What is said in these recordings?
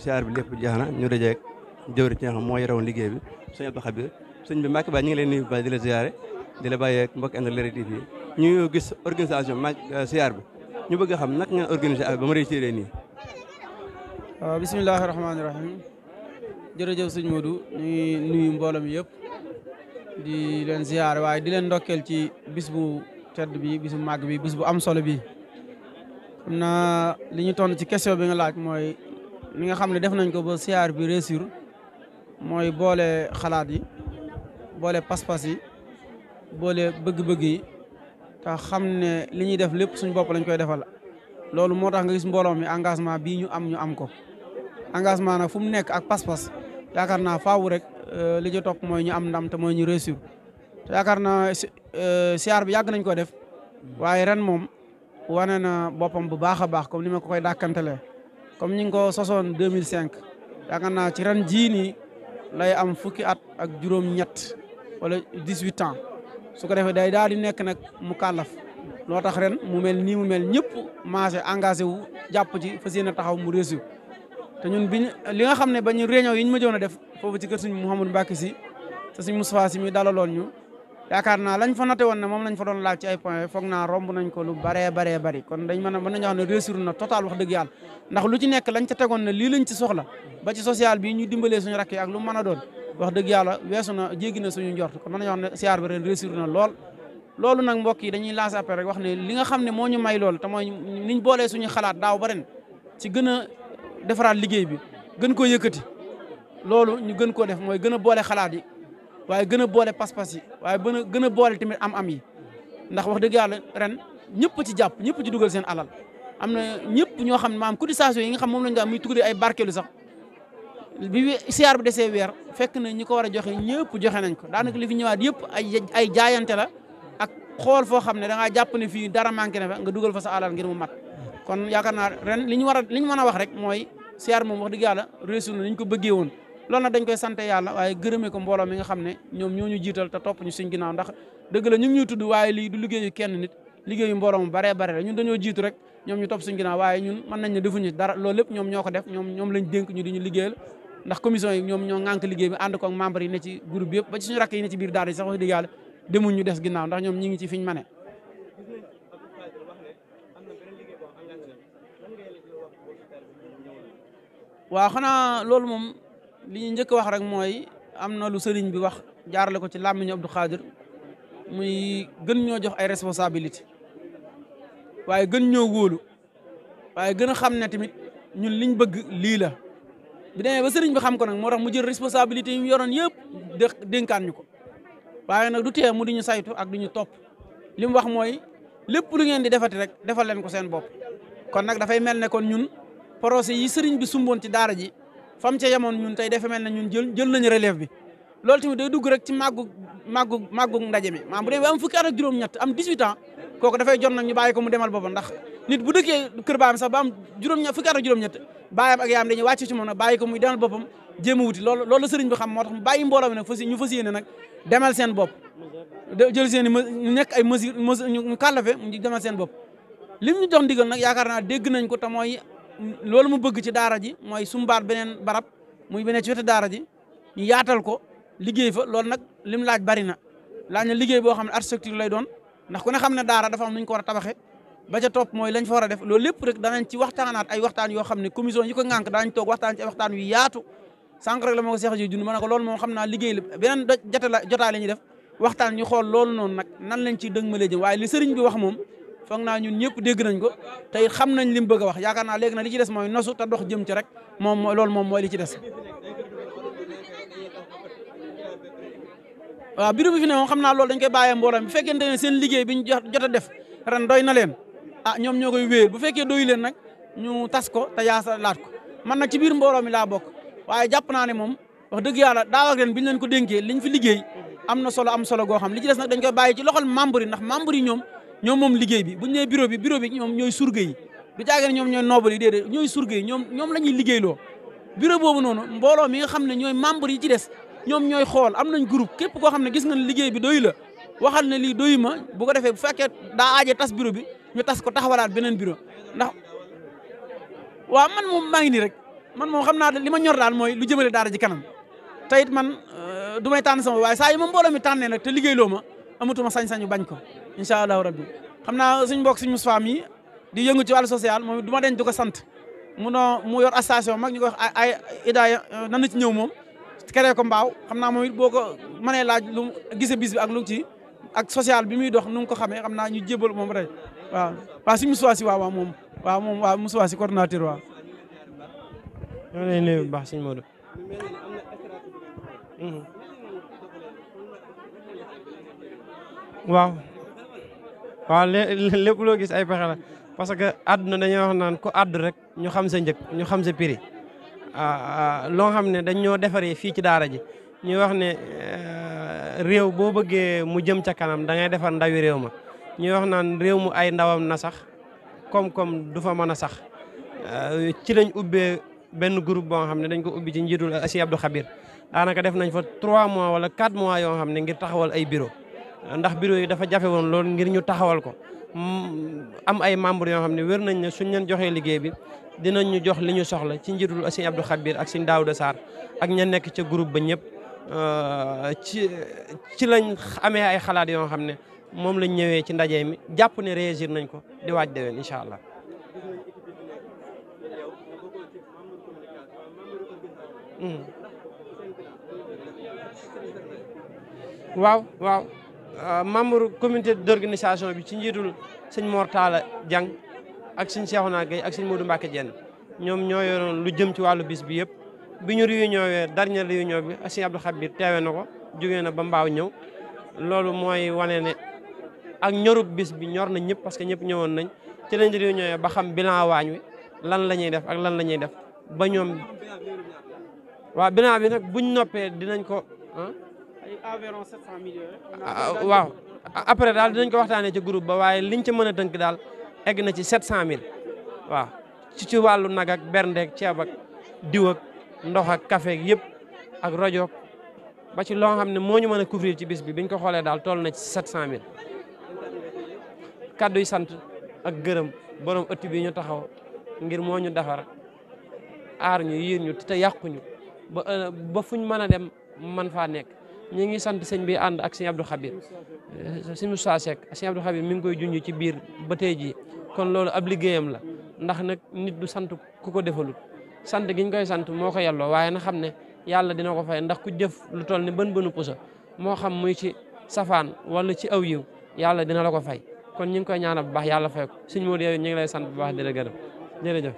siyaar bi lépp jeex na ñu dajeeg jëwri ci nga xam moo yoroon liggéey bi sëñ Abdou Khabir sëñ bi Mbacke Ba ñu ngi leen nuyu ba di la ziare di la bàyyeeg mbokk ànd Leral TV ñu gis organisation mag siyaar bi ñu bëgg a xam naka ngeen organiser affaire ba mu réussir nii. waaw bisimilahi rahmaani rahim jërëjëf sëñ Modou ñu ngi nuyu mbooloo mi yëpp di leen ziare waaye di leen ndokkeel ci bis bu tedd bi bis bu màgg bi bis bu am solo bi xam naa li ñu tontu ci question bi nga laaj mooy li nga xam ne def nañ ko ba siyaar bi réussir mooy boole xalaat yi boole pas-pas yi boole bëgg-bëgg yi te xam ne li ñuy def lépp suñu bopp lañ koy defal loolu moo tax nga gis mbooloo mi engagement bii ñu am ko engagement nag fu mu nekk ak pas-pas yaakaar naa faawu rek li ci topp mooy ñu am ndam te mooy ñu réussir te yaakaar naa siyaar bi yàgg nañ ko def waaye ren moom wane na boppam bu baax a baax comme ni ma ko koy dàkkantelee comme ñi ngi ko sosoon 2005 yaakaar naa ci ren jii nii lay am fukki at ak juróom-ñett wala 18 ans su ko defee day daal di nekk nag mu kàllaf loo tax ren mu mel nii mu mel ñëpp maase engagé wu jàpp ci fas yéene taxaw mu réussir te ñun li nga xam ne ba ñu réunion yi ñu ma joon a def foofu ci kër suñ Mouhamadou Mbacke si te suñ Moustapha si mi dalaloon ñu yaakaar naa lañ fa noté woon ne moom lañ fa doon laaj ci ay points foog naa romb nañ ko lu baree bari kon dañ mën nañu wax ne réussir na total wax dëgg yàlla ndax lu ci nekk lañ ca tegoon ne lii lañ ci soxla ba ci social bi ñu dimbalee suñu rakk yi ak lu mën a doon wax dëgg yàlla weesu na jéggi na suñu njort kon mën nañu wax ne siyaar bi ren réussir na lool loolu nag mbokk yi dañuy lancer appel rek wax ne li nga xam ne moo ñu may lool te mooy niñ boolee suñu xalaat daaw ba ren ci gën a defaraat liggéey bi gën koo yëkkati loolu ñu gën koo def mooy gën a boole xalaat yi waaye gën a boole pas-pas yi waaye gën a boole tamit am yi ndax wax dëgg yàlla ren ñëpp ci jàpp ñëpp ci dugal seen alal am na ñëpp ñoo xam ne maam cotisation yi nga xam moom lañu daan muy tuddee ay barkeelu sax bi siyaar bi desee weer fekk na ñi ko war a joxe ñëpp joxe nañ ko daanaka li fi ñëwaat yëpp ay jaayante la ak xool foo xam ne da ngaa jàpp ne fii dara manqué na fa nga dugal fa sa alal ngir mu mat kon yaakaar naa ren li ñu mën a wax rek mooy siyaar moom wax dëgg yàlla réussir na ni ñu ko bëggee woon loolu nag dañ koy sant yàlla waaye gërëmee ko mbooloo mi nga xam ne ñoom ñoo ñu jiital te topp ñu suñ ginnaaw ndax dëgg la ñu ngi ñuy tudd waaye lii du liggéeyu kenn nit liggéeyu mbooloo mu bare la ñun dañoo jiitu rek ñoom ñu topp suñ ginnaaw waaye ñun mën nañ ne defuñu dara loolu lépp ñoom ñoo ko def ñoom lañ dénk ñu di ñu liggéeyal ndax commission yi ñoom ñoo ŋànk liggéey bi ànd ko ak membre yi ne ci groupe bi yëpp ba ci suñu rakk yi ne ci biir daara yi sax wax dëgg yàlla demuñ ñu des ginnaaw ndax ñoom ñi ngi ci fiñ mane waaw xanaa loolu moom li ñu njëkk wax rek mooy am na lu sëriñ bi wax jaarale ko ci làmmiñu Abdou Khadir muy gën ñoo jox ay responsabilité waaye gën ñoo wóolu waaye gën a xam ne tamit ñun liñ bëgg lii la bi demee ba sëriñ bi xam ko nag moo tax mu jël responsabilité yi mu yoroon yëpp dénkaan ñu ko waaye nag du tee mu di ñu saytu ak di ñu topp li mu wax mooy lépp lu ngeen di defati rek defal leen ko seen bopp kon nag dafay mel ne kon ñun projet yi sëriñ bi sumboon ci daara ji fam ca yemoon ñun tey dafa mel ne ñun jël nañu relève bi loolu tamit day dugg rek ci màggu ndaje mi maanaam bu dee ba am fukki at ak juróom-ñett am 18 ans kooku dafay jot nag ñu bàyyi ko mu demal boppam ndax nit bu dëkkee kër baayam sax ba am fukki at ak juróom-ñett baayam ak yaayam dañuy wàcc ci moom nag bàyyi ko muy demal boppam jéem a wuti loolu la sëriñ bi xam moo tax mu bàyyi mbooloo mi nag ñu fas yéene nag demal seen bopp jël seen ñu nekk ay mesure ñu kàllafe ñu demal seen bopp lim ñu jox ndigal nag yaakaar naa dégg nañ ko te mooy loolu mu bëgg ci daara ji mooy sumbaat beneen barab muy beneen ci wetu daara ji ñu yaatal ko liggéey fa loolu nag lim laaj bari na laaj na liggéey boo xam ne architecture lay doon ndax ku ne xam ne daara dafa am nu ñu ko war a tabaxee ba ca topp mooy lañ fa war a def loolu lépp rek danañ ci waxtaanaat ay waxtaan yoo xam ne commission yi ko ŋànk danañ toog waxtaan ci ay waxtaan yu yaatu sànq rek la ma ko seex ji jund ma ne ko loolu moom xam naa liggéey la beneen jotaay la ñuy def waxtaan ñu xool loolu noonu nag nan lañ ciy dëgmalee jëm waaye li sëriñ bi wax moom foog naa ñun ñëpp dégg nañ ko tey xam nañ li mu bëgg a wax yaakaar naa léegi nag li ci des mooy nosu te dox jëm ci rek moom loolu moom mooy li ci des waaw bureau bi fi ne moom xam naa loolu dañ koy bàyyee mbooloo bu fekkente ne seen liggéey bi ñu jot a def ren doy na leen ñoom ñoo koy wéyal bu fekkee doyu leen nag ñu tas ko te yaasa laat ko man nag ci biir mbooloo mi laa bokk waaye jàpp naa ne moom wax dëgg yàlla daaw ak ren biñu leen ko dénkee liñ fi liggéey am na solo goo xam li ci des nag dañ koy bàyyi ci loxol membre yi ndax membre yi ñoom moom liggéey bi buñu nee bureau bi ñoom ñooy surga yi du caagee ñoom ñooy noobal yi déedéet ñooy surga yi ñoom la ñuy liggéeyloo bureau boobu noonu mbooloo mi nga xam ne ñooy membre yi ci des ñoom ñooy xool am nañ groupe képp koo xam ne gis nga ne liggéey bi doy la waxal ne lii doyu ma bu ko defee bu fekkee daa aaje tas bureau bi ñu tas ko taxawalaat beneen bureau ndax waaw man moom maa ngi nii rek man moom xam naa li ma ñor daal mooy lu jëmale daara ji kanam te it man du may tànn sama waaye saa yi ma mbooloo mi tànnee nag te liggéeyloo ma amatuma sañ-sañu bañ ko incha allahu rabbi xam naa suñ mbokk suñ Moustapha mi di yëngu ci wàllu social moom du ma denc du ko sant mu yor station mag ñu ko wax ay idaaya nan na ci ñëw moom créé ko mbaaw xam naa moom it boo ko mënee laaj lu gisee bis bi ak lu ci ak social bi muy dox nu ko xamee xam naa ñu jébal moom rek waaw suñ Moustapha si waaw Moustapha si coordinateur waaw ñoo lay nuyu bu baax sëñ Modou waaw lépp loo gis ay pexe la parce que àdduna dañuy wax naan ku àddu rek ñu xam sa njëg ñu xam sa prix loo xam ne dañ ñoo defaree fii ci daara ji ñuy wax ne réew boo bëggee mu jëm ca kanam da ngay defar ndawi réew ma ñuy wax naan réew mu ay ndawam na sax koom-koom du fa mën a sax ci lañ ubbee benn groupe boo xam ne dañ ko ubbi ci njiitul Sëñ Abdou Khabir daanaka def nañ fa 3 mois wala 4 mois yoo xam ne ngir taxawal ay bureau ndax bureau yi dafa jafe woon loolu ngir ñu taxawal ko am ay membres yoo xam ne wér nañ ne suñ leen joxee liggéey bi dinañ ñu jox li ñu soxla ci njiitul Sëñ Abdou Khabir ak Sëñ Daouda Sarr ak ña nekk ca groupe ba ñëpp ci lañ amee ay xalaat yoo xam ne moom lañ ñëwee ci ndaje mi jàpp ne réagir nañ ko di waaj déwén incha allah. waaw membre comité d'organisation bi ci njiitul sëñ Mor Talla Diang ak sëñ Cheikhouna Gueye ak sëñ Modou Mbacke Diène ñoom ñoo yoroon lu jëm ci wàllu bis bi yëpp bi ñu réunion dernière réunion bi sëñ Abdou Khabir teewe na ko jógee na ba mbaaw ñëw loolu mooy wane ne ak ñorub bis bi ñor na ñëpp parce que ñëpp ñëwoon nañ ci lañ réunion ba xam bilan waañ wi lan la ñuy def ak lan la ñuy def ba ñoom waaw bilan bi nag buñ noppee dinañ ko environ 700 millions waaw après daal dinañ ko waxtaanee ci groupe ba waaye liñ ci mën a tënk daal egg na ci 700000 waaw ci wàllu nag ak berndeek ceeb ak diw ak ndox ak café yëpp ak rajo ba ci loo xam ne moo ñu mën a couvrir ci bis bi biñ ko xoolee daal toll na ci 700000 kaddu yi sant ak gërëm borom ëtt bi ñu taxaw ngir moo ñu defar aar ñu yiir ñu te yàquñu ba fuñ mën a dem man faa nekk ñi ngi sant sëñ bi ànd ak sëñ Abdou Khabir sëñ Moussa Seck sëñ Abdou Khabir mi ngi koy junj ci biir ba tey jii kon loolu ab liggéeyam la ndax nag nit du sant ku ko defalut sant gi ñu koy sant moo ko yelloo waaye na xam ne yàlla dina ko fay ndax ku jëf lu toll ni bën pusa moo xam muy ci safaan wala ci aw yiw yàlla dina la ko fay kon ñu ngi koy ñaanal bu baax yàlla fay ko sëñ Modou yow ñu ngi lay sant bu baax di la gërëm jërëjëf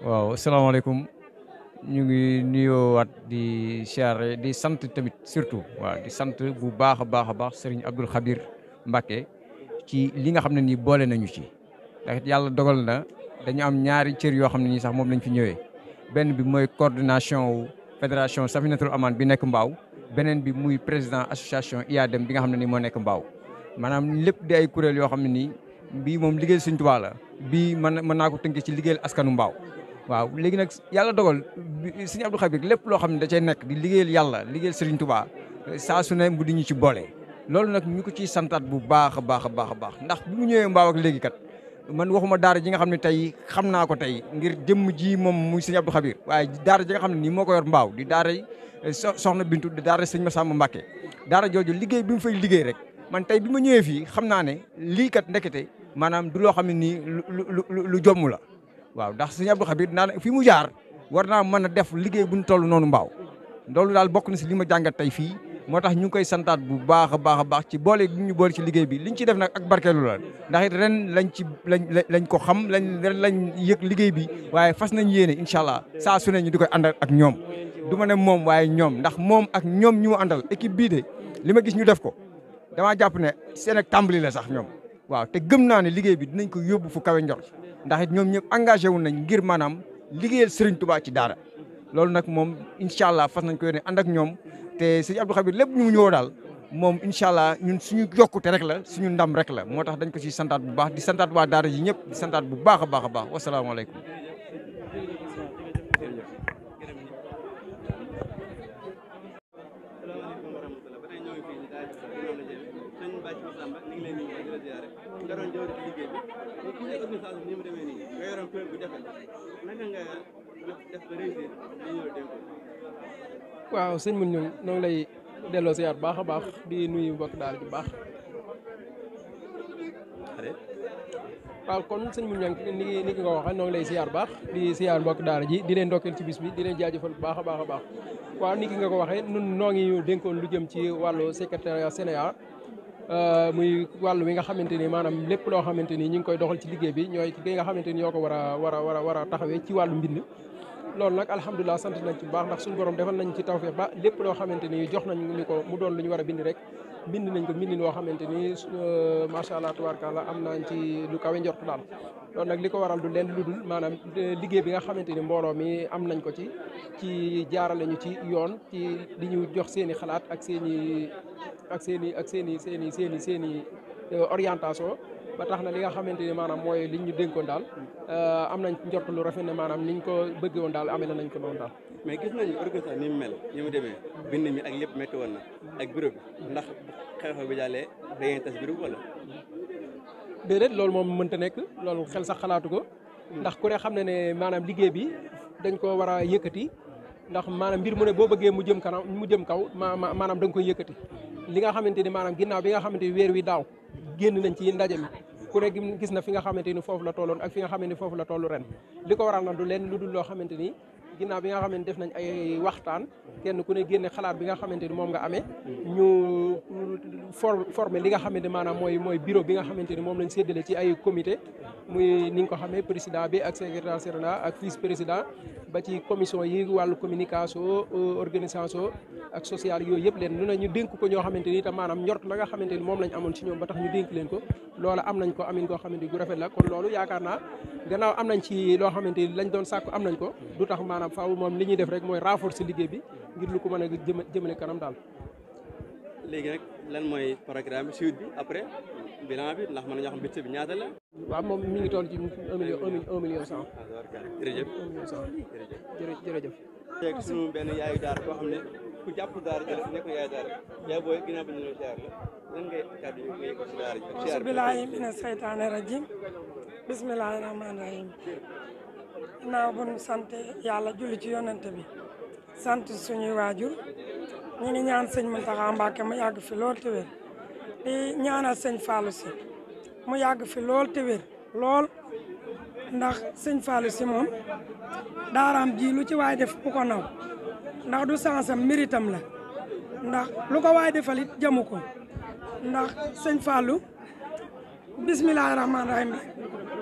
waaw asalaamaaleykum ñu ngi nuyoowaat di siyaare di sant tamit surtout waaw di sant bu baax a baax Serigne Abdou Khabir Mbacké ci li nga xam ne nii boole nañu ci ndax yàlla dogal na dañu am ñaari cër yoo xam ne nii sax moom lañ fi ñëwee benn bi mooy coordination wu fédération Safinatul Aman bi nekk Mbaaw beneen bi muy président association IADEM bi nga xam ne nii moo nekk Mbaaw maanaam lépp di ay kuréel yoo xam ne nii bii moom liggéey Sëñ Tuubaa la bii mën naa ko tënkee ci liggéeyal askanu Mbaaw waaw léegi nag yàlla dogal Sëñ Abdou Khabir lépp loo xam ne da cay nekk di liggéeyal yàlla liggéeyal Sëriñ Tuubaa saa su ne mu di ñu ci boole loolu nag ñu ko ciy santaat bu baax a baax ndax bi mu ñëwee Mbaaw ak léegi kat man waxuma daara ji nga xam ne tey xam naa ko tey ngir jëmm ji moom muy Sëñ Abdou Khabir waaye daara ji nga xam ne nii moo ko yor Mbaaw di daara soxna Bintu di daara Sëñ Massamba Mbacké daara jooju liggéey bi mu fay liggéey rek man tey bi ma ñëwee fii xam naa ne lii kat ndekete maanaam du loo xam ne nii lu jomm la waaw ndax Sëñ Abdou Khabir fi mu jaar war naa mën a def liggéey bu ñu toll noonu Mbaaw loolu daal bokk na si li ma jàngat tey fii moo tax ñu ngi koy santaat bu baax a baax ci boole gi ñu boole ci liggéey bi liñ ci def nag ak barkeelu la ndax it ren lañ ko xam lañ yëg liggéey bi waaye fas nañ yéene incha allah saa su ne ñu di koy àndal ak ñoom du ma ne moom waaye ñoom ndax moom ak ñoom ñu mu àndal équipe bii de li ma gis ñu def ko damaa jàpp ne seen ak tàmbali la sax ñoom waaw te gëm naa ne liggéey bi dinañ ko yóbbu fu kawe njort ndax it ñoom ñëpp engagé wu nañ ngir maanaam liggéeyal Serigne Touba ci daara loolu nag moom incha allah fas nañ ko yéene ànd ak ñoom te Sëñ Abdou Khabir lépp ñu mu ñëw daal moom incha allah ñun suñu yokkute rek la suñu ndam rek la moo tax dañ ko ci santaat bu baax di santaat waa daara ji ñëpp di santaat bu baax a baax wasalaamaaleykum. Bàcc Samba ni ngi leen di la ziare nga doon jëwri ci liggéey bi ñu gisee organisation ni mu demee nii nga yoroon kuréel bu jafe naka nga def ba réussir li ñëw dénk waaw sëñ mun ñun noo ngi lay delloo siyaar baax a baax di nuyu mbokk daal ji baax waaw kon sëñ mun ñang ni ki nga waxee noo ngi lay siyaar baax di siyaar mbokk daara ji di leen ndokkeel ci bis bi di leen jaajëfal bu baax a baax a baax waaw ni ki nga ko waxee nun noo ngi dénkoon lu jëm ci wàllu secrétariat Sénégal muy wàllu wi nga xamante ni maanaam lépp loo xamante ni ñu ngi koy doxal ci liggéey bi ñooy ki nga xamante ni ñoo ko war a taxawee ci wàllu mbind loolu nag alhamdulilah sant nañ ci bu baax ndax suñu borom defal nañ ci tawfeex ba lépp loo xamante ni jox nañ ni ko mu doon lu ñu war a bind rek bind nañ ko mbindin woo xamante ni macha allah tubaarkalla am nañ ci lu kawe njort daal loolu nag li ko waral du leen lu dul maanaam liggéey bi nga xamante ni mbooloo mi am nañ ko ci jaarale ñu ci yoon ci di ñu jox seen i xalaat ak seen i orientation ba tax na li nga xamante ni maanaam mooy liñ ñu dénkoon daal am nañ njort lu rafet ne maanaam niñ ko bëggee woon daal amee nañ ko noonu daal. mais gis nañu organisation ni mu mel ni mu demee bind mi ak lépp métti woon na ak bureau bi ndax xew-xew bi jàllee da ngeen tas bureau bi wala. déedéet loolu moom mënta nekk loolu xel sax xalaatu ko ndax ku ne xam ne maanaam liggéey bi dañ ko war a yëkkati ndax maanaam mbir mu ne boo bëggee mu jëm kaw maanaam da nga koy yëkkati li nga xamante ni maanaam ginnaaw bi nga xamante ni weer wi daaw génn nañ ci ndaje mi ku ne gis na fi nga xamante ni foofu la tolloon ak fi nga xamante ni foofu la tollu ren li ko waral na du leen lu dul loo xamante ni ginnaaw bi nga xamante def nañ ay waxtaan kenn ku ne génne xalaat bi nga xamante ni moom nga amee ñu formé li nga xamante ni maanaam mooy bureau bi nga xamante ni moom lañ séddale ci ay comité muy ni nga ko xamee président bi ak secrétaire général ak vice président ba ci commission yi wàllu communication organisation ak sociale yooyu yëpp leen lu ne ñu dénk ko ñoo xamante ni itam maanaam njort la nga xamante ni moom lañ amoon ci ñoom ba tax ñu dénk leen ko loola am nañ ko amin koo xamante ni gu rafet la kon loolu yaakaar naa gannaaw am nañ ci loo xamante ni lañ doon sàkku am nañ ko du tax maanaam faaw moom li ñuy def rek mooy renforcer liggéey bi ngir lu ko mën a jëmale kanam daal. léegi nag lan mooy programme bi suite bi après bilan bi ndax mën nañoo xam budget bi ñaata la. waaw moom mi ngi toll ci 1 million 100. jërëjëf 1 million 100 jërëjëf. teg suñu benn yaayu daara boo xam ne ku jàpp daara jël ne ko yaay daara yaay booy ginnaaw bi ñu la siyaar la lan ngay kàddu yu ngay ko si daara ji. bismillahi mina seytaane rajim bismillahi rahmaani rahim naaw bu ñu sant yàlla julli ci yonent bi sant suñuy waajur ñu ngi ñaan sëñ Mountakha Mbacké mu yàgg fi lool te wér di ñaanal sëñ Fallou si mu yàgg fi lool te wér lool ndax sëñ Fallou si moom daaraam ji lu ci waay def bu ko naw ndax du sansam méritam la ndax lu ko waay defal it jamu ko ndax sëñ Fallou bismillahi rahmaani rahim rek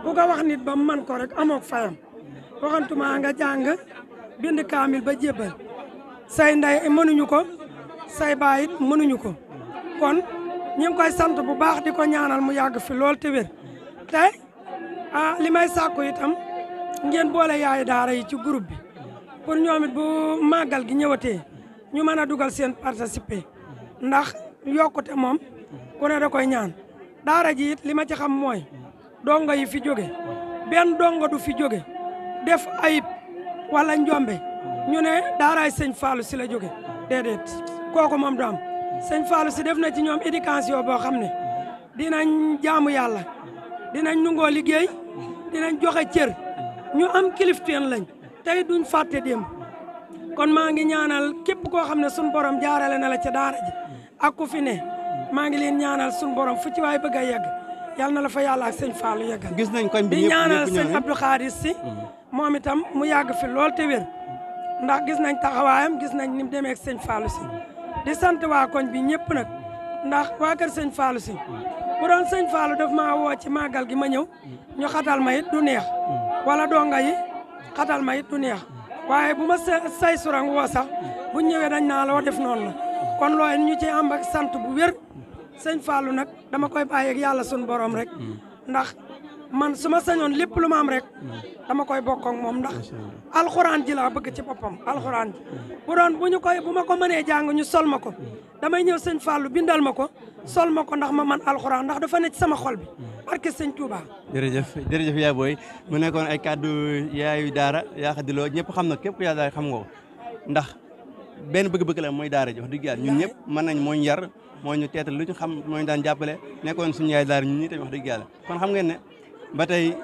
ku ko wax nit ba mu man ko rek amook fayam waxantuma nga jàng bind kaamil ba jébbal say ndey mënuñu ko say baay it mënuñu ko kon ñu ngi koy sant bu baax di ko ñaanal mu yàgg fi lool te wér te li may sàkku itam ngeen boole yaay daara yi ci groupe bi pour ñoom it bu màggal gi ñëwatee ñu mën a dugal seen participer ndax yokkute moom ku ne da koy ñaan daara ji it li ma ci xam mooy dongo yi fi jóge benn dongo du fi jóge def ayib wala njombe ñu ne daaraay sëñ Fallou si la jóge déedéet kooku moom du am sëñ Fallou si def na ci ñoom éducation boo xam ne dinañ jaamu yàlla dinañ nungoo liggéey dinañ joxe cër ñu am kilifteen lañ tey duñ fàtte démb kon maa ngi ñaanal képp koo xam ne suñu borom jaarale na la ca daara ji ak ku fi ne maa ngi leen ñaanal suñu borom fu ci waay bëgg a yegg yàlla na la fa yàlla ak sëñ Fallou yeggal. gis nañ koñ bi di ñaanal sëñ Abdou Khadir si moom itam mu yàgg fi lool te wér ndax gis nañ taxawaayam gis nañ ni mu demee ak sëñ Fallou si di sant waa koñ bi ñëpp nag ndax waa kër sëñ Fallou si bu doon sëñ Fallou daf maa woo ci màggal gi ma ñëw ñu xatal ma it du neex wala donga yi xatal ma it du neex waaye bu ma say surang woo sax bu ñëwee dañ naa loo def noonu la kon looy ñu ci am ak sant bu wér sëñ Fallou nag dama koy bàyyi ak yàlla sun borom rek ndax man su ma sañoon lépp lu ma am rek dama koy bokk ak moom ndax alxuraan ji laa bëgg ci boppam alxuraan ji bu ma ko mënee jàng ñu sol ma ko damay ñëw sëñ Fallou bindal ma ko sol ma ko ndax ma man alxuraan ndax dafa ne ci sama xol bi barke sëñ Touba. jërëjëf yaa booy mu nekkoon ay kàddu yaayu daara yaa xadiloo ñëpp xam na képp yaa daara xam nga ko ndax benn bëgg-bëgg la mooy daara ji wax dëgg yàlla ñun ñëpp mën nañ mooñ yar moo ñu teetal lu ñu xam moo ñu daan jàppale nekkoon suñu yaay daara ñun ñii tamit wax dëgg yàlla kon xam ngeen ne ba tey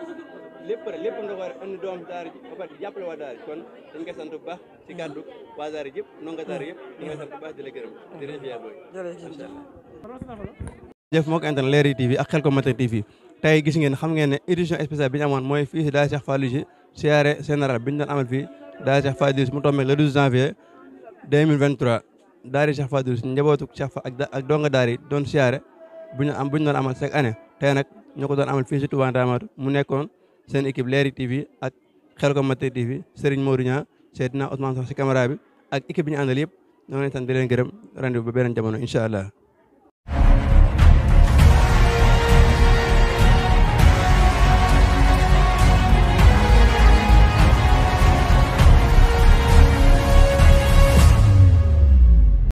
lépp nga war a andi doom daara ji ba pare jàppale waa daara ji kon dañ koy sant bu baax ci kàddu waa daara ji yëpp ndongo daara yëpp ñu koy sant bu baax di la gërëm jërëjëf yaay booy jëf moo ko internet Leral TV ak Khelcom Matin TV tey gis ngeen xam ngeen ne édition spéciale bi ñu amoon mooy fii si daara Cheikh Fallou ji siyaare général bi ñu doon amal fii daara Cheikh Fallou mu tombé le 12 janvier 2023 daara Cheikh Fallou si njabootu Cheikh Fa ak donga daara yi doon siyaare bu ñu doon amal chaque année tey nag ñoo ko doon amal fii si Touba Ndamatou mu nekkoon seen équipe Leral TV ak Khelcom Matin TV Serigne Modou Niang Seydina Ousmane Sow si caméra bi ak équipe bi ñu àndal yëpp ñoo leen sant di leen gërëm rendez-vous ba beneen jamono incha allah